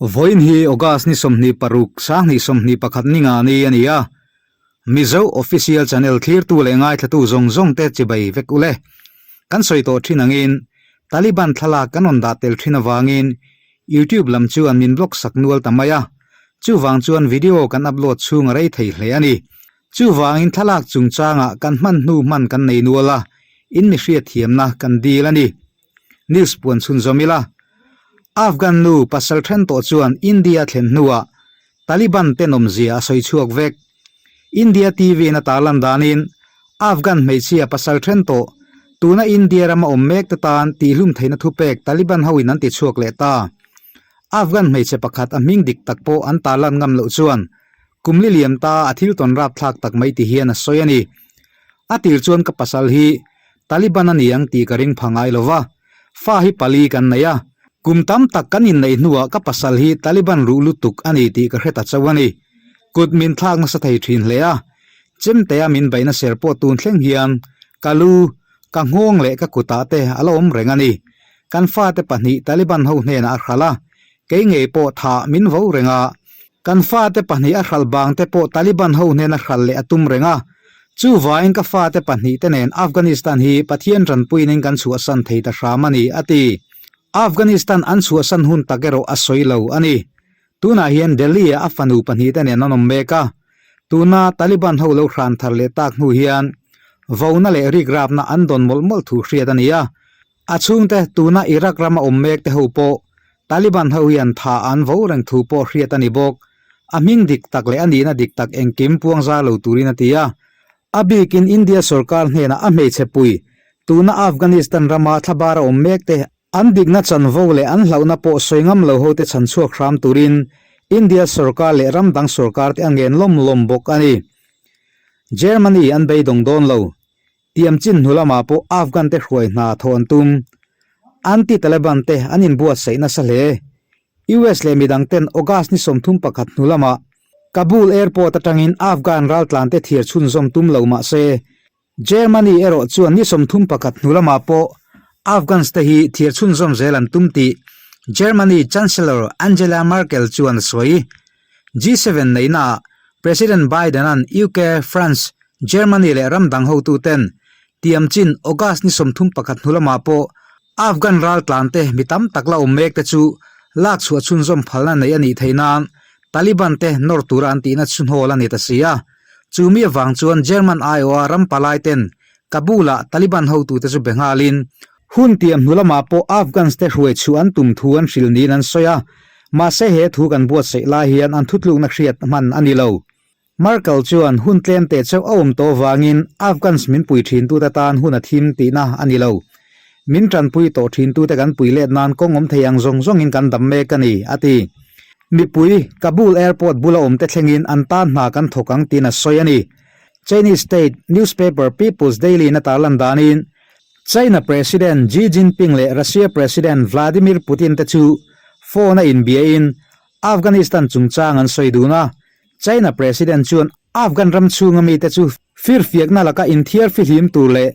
Vawiin hi August ni 26, 2021 ni nga ni a ni a. Mizo Official Channel thlirtu leh ngaithlatu zawng zawng te chibai vek ule. Kan sawi tawh thin angin Taliban thlalak kan rawn dah tel thin avangin YouTube lam chuan min block sak nual ta mai a. Chuvang chuan video kan upload chhung a rei thei hle a ni. Chuvangin thlalak chungchangah kan hman hnu hman kan nei nual a, in mi hriatthiamna kan dil a ni. News puan chhunzawm ila. Afghan nu pasal then tawh chuan India thlen hnuah Taliban tenawmzia a sawi chhuak vek. India TV in a tarlan danin Afghan hmeichhia pasal then tawh tuna India rama awm mek te tan tihlum theihna thupek Taliban hoin an ti chhuak leh ta. Afghan hmeichhe pakhat a hming dik tak pawh an tarlan ngam loh chuan kum li liam ta a thil tawn rapthlak tak mai ti hian a sawi a ni. A tir chuan ka pasal hi Taliban a ni ang tih ka ring pha ngai lo va, fa hi pali kan nei a, kum tam tak kan inneih hnuah ka pasal hi Taliban ruh lutuk a ni tih ka hre ta chauh a ni. Kut min thlak nasa thei thin hle a, chemtea min beihna ser pawh tun thleng hian ka lu, ka nghawng leh ka kutah te a la awm reng a ni. Kan fate pahnih Taliban ho hnenah a hralh a, kei ngei pawh thah min vo reng a, Kan fate pahnih a hralh bang te pawh Taliban ho hnena hralh leh a tum reng a. Chuvain ka fate pahnih te nen Afghanistan hi Pathian tanpuinin kan chhuahsan thei ta hram a ni, a ti. Afghanistan an chhuahsan hun tak erawh a sawi lo a ni. Tunah hian Delhi-ah a fanu pahnih te nen an awm mek a. Tuna Taliban ho lo hran thar leh tak hnu hian vona leh rikrapna an dawn mawlh mawlh thu hriat a ni a. A chhungte tuna Iraq rama awm mek te ho pawh Taliban ho hian tha an vo reng thu pawh hriat a ni bawk. A hming dik tak leh a nihna dik tak engkim puang zar lo turin a ti a. A bikin India sorkar hnenah a hmeichhe pui, tuna Afghanistan rama thlabara awm mek te an dikna chanvo leh an hlauhna pawh sawi ngam lo hote chhan chhuak hram turin India sorkar leh ram dang sorkar te a ngen lawm lawm bawk a ni. Germany an beidawng dawn lo. Tiam chin hnu lamah pawh Afghan te hruai hna thawh an tum. Anti-Taliban te an inbuatsaih nasa hle. US leh midang ten August ni 31 hnu lamah Kabul airport atangin Afghan raltlan te thiar chhunzawm tum lo mah se, Germany erawh chuan ni 31 hnu lamah pawh Afghans te hi thiar chhunzawm zel an tum tih Germany Chancellor Angela Merkel chuan a sawi. G7 neihnaah President Biden-a'n UK, France, Germany leh ram dang hotuten tiam chin August ni 31 hnu lamah pawh Afghan raltlante mi tam tak la awm mek te chu lak chhuah chhunzawm phalna nei a nih theih nan Taliban te nawr tura an tihna chhunhawl a ni ta si a. Chu mi avang chuan German aiawha ram palai ten Kabul-ah Taliban hotute chu be nghalin Hun tiam hnu lamah pawh Afghans te hruai chhuah an tum thu an hrilh niin an sawi a, mahse he thu kan buatsaih lai hian an thutlukna hriat hman a ni lo. Merkel chuan hun tlem teh chauh a awm tawh vangin Afghans min pui thintute tan hun a thim tihna a ni lo. Min tanpui tawh thintute kan pui let nan kawng awm thei ang zawng zawngin kan dam mek a ni, a ti. Mipui, Kabul airport bula awmte thlengin an tan hna kan thawk ang tiin a sawi a ni. Chinese state newspaper People's Daily in a tarlan danin, China President Xi Jinping leh Russia President Vladimir Putin te chu phone a inbiain Afghanistan chungchang an sawi dun a. China President chuan Afghan ram chhunga mite chu firfiakna laka inthiar fihlim tur leh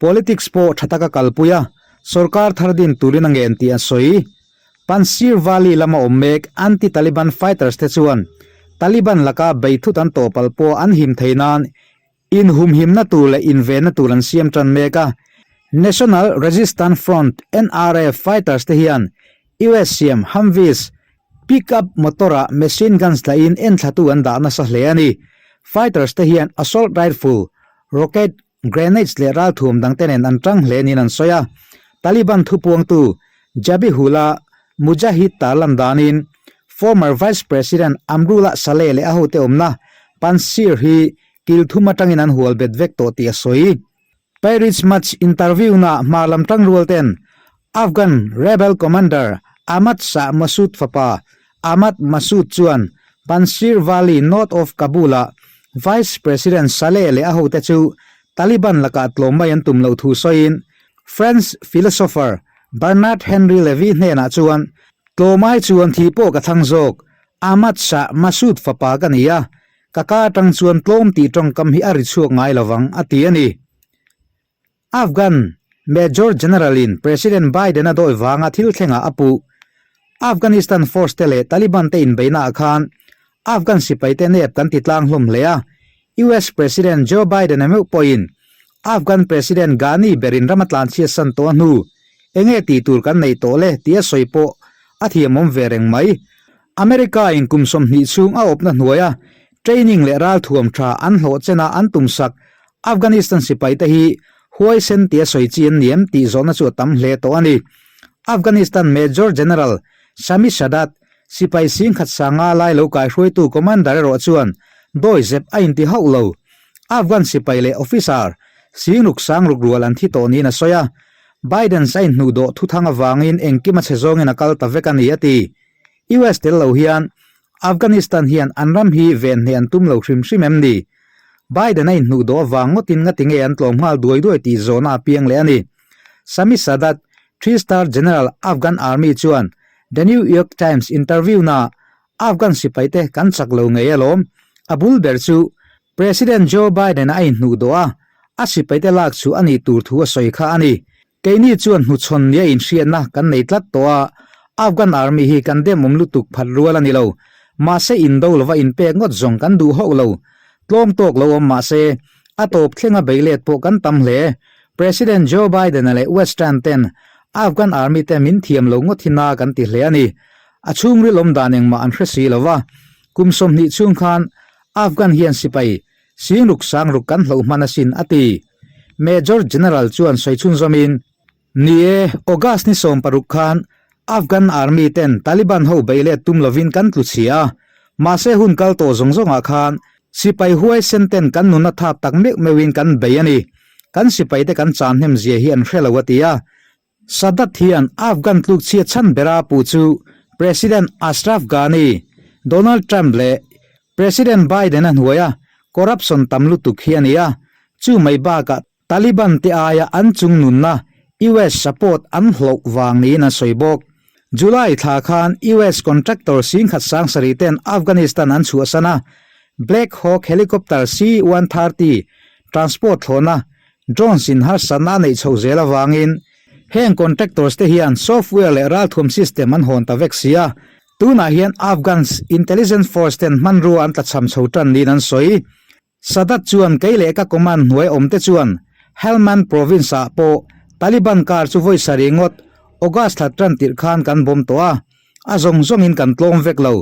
politics pawh tha taka kalpui a, sorkar thar din turin a ngen tih a sawi. Panjshir Valley lama awm mek anti-Taliban fighters te chuan Taliban laka beithut an tawhpalh pawh an him thei nan Inhumhimna tur leh invenna tur an siam tan mek a. National Resistance Front, NRF, fighters te hian US siam Humvees, pick-up motor-ah machine guns tlahin enthlatu an dah nasa hle a ni. Fighters te hian assault rifle, rocket, grenades leh ralthuam dangte nen an tang hle niin an sawi a. Taliban thupuangtu Zabihullah Mujahid tarlan danin former Vice President Amrullah Saleh leh a hote awmna Panjshir hi Kil thum atangin an hual bet vek tawh tih a sawi. Paris Match interview-na hma lam tangrual ten Afghan rebel commander Ahmad Shah Massoud fapa Ahmad Massoud chuan Panjshir Valley north of Kabul-ah Vice President Saleh leh a hote chu Taliban lakah tlawm mai an tum loh thu sawiin French philosopher Bernard Henri Levy hnenah chuan tlawm ai chuan thih pawh ka thlang zawk, Ahmad Shah Massoud fapa ka ni a, Ka ka atang chuan tlawm tih tawngkam hi a ri chhuak ngai lovang, a ti a ni. Afghan Major General-in President Biden-a dawi vanga thil thlengah a puh. Afghanistan force te leh Taliban te inbeihnaah khan Afghan sipaite nep kan ti tlang hlawm hle a, US President Joe Biden-a meuh pawhin Afghan President Ghani berin ram a tlanchhiat san tawh a hnu, enge tih tur kan neih tawh le tih a sawi pawh a thiamawm ve reng mai. America in kum 20 chhung a awpna hnuaia training leh ralthuam tha an hlawh chena an tumsak Afghanistan sipaite hi huaisen tia sawi chi an ni em tih zawhna chu a tam hle tawh a ni. Afghanistan Major General Sami Sadat, sipai singkhat sanga lai lo kaihruaitu commander erawh chuan dawi zep a inti hauh lo. Afghan sipai leh officer singruk sangruk rual an thi tawh niin a sawi a. Biden-s a inhnuhdawh thuthang avangin engkim a chhe zawngin a kal ta vek a ni a ti. US tel lo hian Afghanistan hian an ram hi ven hneh an tum lo hrim hrim em ni? Biden a inhnuh dawh avang ngawtin ngati nge an tlawm nghal duai duai tih zawhna a piang leh a ni. Sami Sadat, Three Star General Afghan Army chuan The New York Times interview na Afghan sipaite kan chak lo ngei alawm. A bul ber chu President Joe Biden a inhnuh dawh a, a sipaite lak chu a nih tur thu a sawi kha a ni. Keini chuan hnuchhawn nia inhriatna kan nei tlat tawh a, Afghan Army hi kan demawm lutuk phat rual a ni lo. Mahse indo lova inpek ngawt zawng kan duh hauh lo. Tlawm tawk lo awm mahse, a tawp thlenga beilet pawh kan tam hle. President Joe Biden-a leh Western ten Afghan Army te min thiam lo ngawt hi na kan ti hle a ni. A chhungril awm dan engmah an hre si lo va. Kum 20 chhung khan Afghan hian sipai Singruk sangruk kan hloh hman asin, a ti. Major General chuan sawi chhunzawmin, Ni e, August ni 16 khan Afghan Army ten Taliban ho beih let tum lovin kan tlu chhia a, mahse hun kal tawh zawng zawngah khan sipai huaisen ten kan nuna thap tak meuh meuhin kan bei a ni. Kan sipaite kan chan hnem zia hi an hre lo, a ti a. Sadat hian Afghan tlukchhia chhan bera puh chu President Ashraf Ghani, Donald Trump leh President Biden-a hnuaia corruption tam lutuk hi a ni a, chu mai bakah Taliban te aia an chung nunna US support an hlauh vang niin an sawi bawk. July thla khan US contractor singkhat sangsarih ten Afghanistan an chhuahsan a, Black Hawk helicopter C-130 transport thlawhna Drones in harsatna a neih chhoh zel avangin heng contractors te hian software leh ralthuam system an hawn ta vek si a, tunah hian Afghans intelligence force ten hmanrua an tlachham chho tan niin an sawi. Sadat chuan kei leh ka command hnuai awm te chuan Helmand province ah pawh Taliban car chu vawi sarih ngawt August thla tan tirh khan kan bawm tawh a, A zawng zawngin kan tlawm vek lo.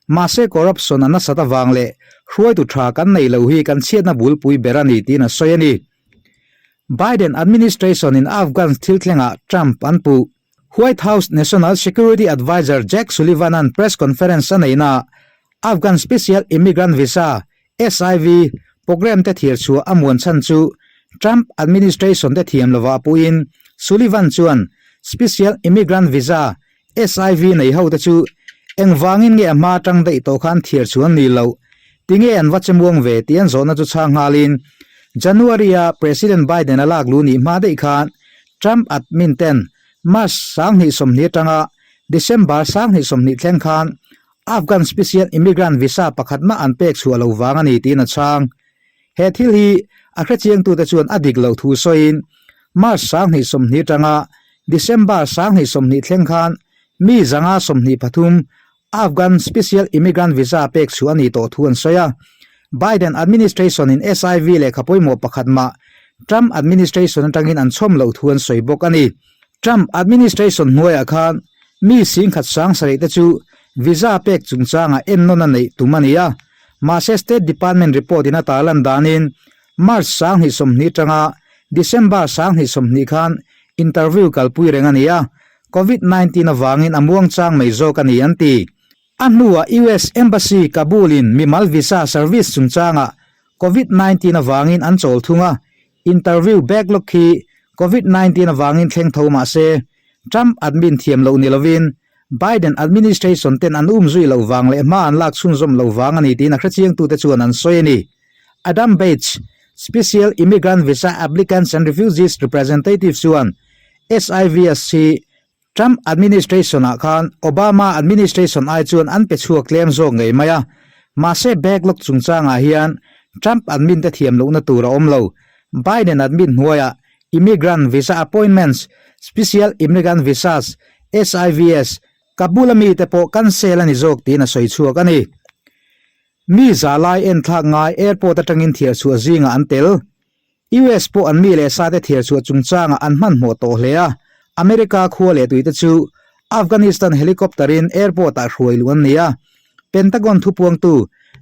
Mahse corruption a nasat avang leh hruaitu tha kan nei lo hi kan chhiatna bulpui ber a ni tiin a sawi a ni. Biden administration in Afghans thil thlengah Trump an puh. White House National Security Adviser Jake Sullivan-a'n press conference a neihnaah Afghan Special Immigrant Visa, SIV, program te thir chhuah a muan chhan chu Trump administration te thiam lovah puhin Sullivan chuan Special Immigrant Visa, SIV nei ho te chu engvangin nge a hma atang daih tawh khan thiar chu an ni loh? Tinge an va che muang ve tih an zawhna chu chhang nghalin January a President Biden a lak lu nih hma daih khan Trump admin ten March 2020 atanga December 2020 thleng khan Afghan Special Immigrant Visa pakhat mah an pek chhuah lo vang a ni tiin a chhang. He thil hi a hrechiangtute chuan a dik loh thu sawiin March 2020 atanga December 2020 thleng khan mi 123 Afghan Special Immigrant Visa pek chhuah a nih tawh thu an sawi a. Biden administration in SIV lehkha pawimawh pakhat mah Trump administration atangin an chhawm loh thu an sawi bawk a ni. Trump administration hnuaiah khan mi singkhat sangsarih te chu visa pek chungchangah ennawn a neih tum a ni a. Mahse State Department report in a tarlan danin March 2020 atanga December 2020 khan interview kalpui reng a ni a, Covid 19 avangin a muangchang mai zawk a ni an ti. A hnuah US Embassy Kabul in mimal visa service chungchangah Covid 19 avangin an chawl thung a, interview backlog khi Covid 19 avangin thleng tho mah se Trump admin thiam loh ni lovin Biden administration ten an umzui loh vang leh hma an lak chhunzawm loh vang a ni tiin a hrechiangtute chuan an sawi a ni. Adam Bates, Special Immigrant Visa Applicants and Refugees Representative chuan SIVS hi Trump administration-ah khan Obama administration ai chuan an pe chhuak tlem zawk ngei mai a, mahse backlog chungchangah hian Trump admin te thiam lohna tur a awm lo. Biden admin hnuaiah Immigrant Visa Appointments, Special Immigrant Visas, SIVS, Kabul-a mite pawh cancel a ni zawk tiin a sawi chhuak a ni. Mi za lai enthlak ngai airport atangin thiar chhuah zingah an tel. US pawh an mi leh sate thiar chhuah chungchangah an hmanhmawh tawh hle a, America khua leh tuite chu Afghanistan helicopter-in airport-ah hruai luh an ni a. Pentagon thupuangtu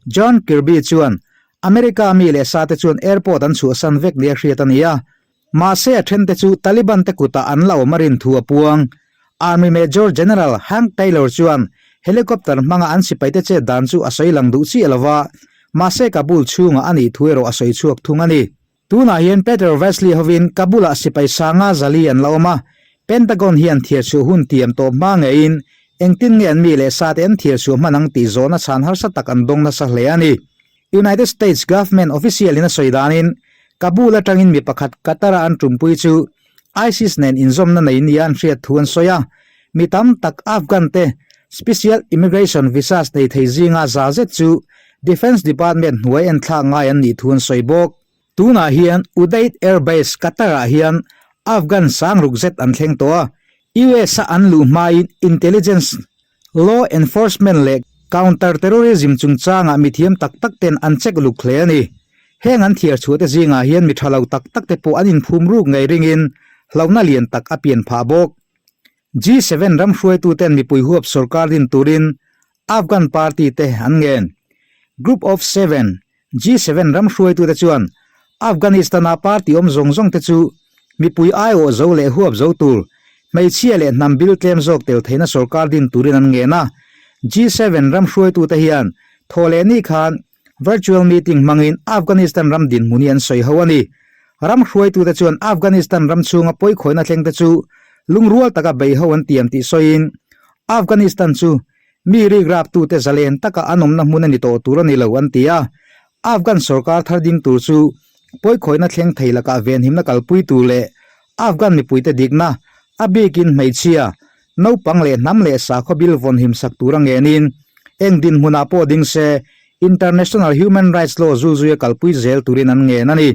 John Kirby chuan America mi leh sate chuan airport an chhuahsan vek nia hriat a ni a, Mahse a thente chu Taliban te kutah an la awm a rin thu a puang. Army Major General Hank Taylor chuan helicopter hmanga an sipaite chet dan chu a sawi lang duh chiah lo va, mahse Kabul chhungah a nih thu erawh a sawi chhuak thung a ni. Tunah hian Peter Wesley hovin Kabul-ah sipai sanga zali an la awm a, Pentagon hian thiarchhuah hun tiam tawp hma ngeiin engtin nge an mi leh sate an thiarchhuah hman ang tih zawhna chhan harsa tak an dawng nasa hle a ni. United States government official in a sawi danin Kabul atangin mi pakhat Qatar-a an tumpui chu ISIS nen inzawmna nei nia an hriat thu an sawi a, mi tam tak Afghan te special immigration visas nei thei zinga za zet chu Defence Department hnuai enthlak ngai an nih thu an sawi bawk. Tunah hian Udeid Air Base Qatar-ah hian Afghan sang ruk zet an thleng tawh a, US-a an luh hmain intelligence Law enforcement leh counter terrorism chungchangah mithiam tak tak ten an check luk hle a ni. Heng an thiar chhuah te zingah hian mi tha lo tak tak te pawh an inphum ruk ngei ringin hlauhna lian tak a pian phah bawk. G7 ram hruaitu ten mipui huap sorkar din turin Afghan party te an ngen. Group of Seven, G7 ram hruaitute chuan Afghanistan-a party awm zawng zawng te chu mipui aiawh zo leh huap zo tur, hmeichhia leh hnam bil tlem zawk tel theihna sorkar din turin an ngen a. G7 ram hruaitute hian thaw leh ni khan virtual meeting hmangin Afghanistan ram dinhmun hi an sawi ho a ni. Ram hruaitute chuan Afghanistan ram chhunga pawikhawihna thleng te chu lungrual taka bei ho an tiam tih sawiin Afghanistan chu Mi rikraptute zalen taka an awmna hmun a ni tawh tur a ni lo an ti a, Afghan sorkar thar ding tur chu pawikhawihna thleng thei lakah venhimna kalpui tur leh Afghan mipuite dikna, a bikin hmeichhia, naupang leh hnam leh sakhaw bil vawnhim sak tura ngenin eng dinhmunah pawh ding se International Human Rights Law zulzuia kalpui zel turin an ngen a ni.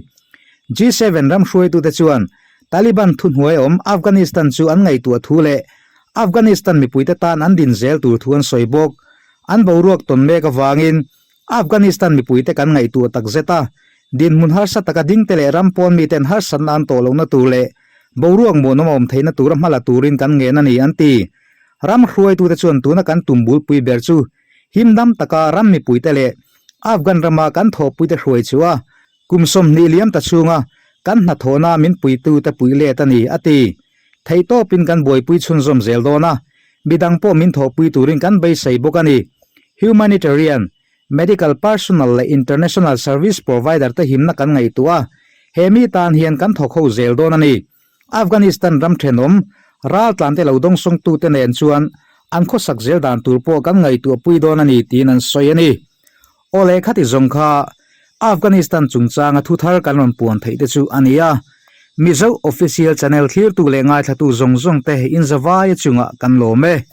G7 ram hruaitute chuan Taliban thuhnuai awm Afghanistan chu an ngaihtuah thu leh Afghanistan mipuite tan an din zel tur thu an sawi bawk. An boruak tawn mek avangin Afghanistan mipuite kan ngaihtuah tak zet a, dinhmun harsa taka dingte leh ram pawn miten harsatna an tawh lohna tur leh boruak muanawm a awm theihna tura hma la turin kan ngen a ni, an ti. Ram hruaitute chuan tuna kan tum bulpui ber chu himdam taka ram mipuite leh Afghan rama kan thawhpuite hruai chu a Kum 20 liam ta chhunga kan hnathawhna min puitute puih let a ni, a ti. Theihtawpin kan buaipui chhunzawm zel dawn a, midang pawh min thawhpui turin kan beisei bawk a ni. Humanitarian, medical personnel leh international service provider te himna kan ngaihtuah a, he mi tan hian kan thawk ho zel dawn a ni. Afghanistan ram thenawm, raltlante lo dawngsawngtute nen chuan an khawsak zel dan tur pawh kan ngaihtuahpui dawn a ni tiin an sawi a ni. Aw leh khati zawng kha Afghanistan chungchanga thu thar kan rawn puan theih te chu a ni a, Mizo Official Channel thlirtu leh ngaithlatu zawng zawng te inzavaia chungah kan lawm e.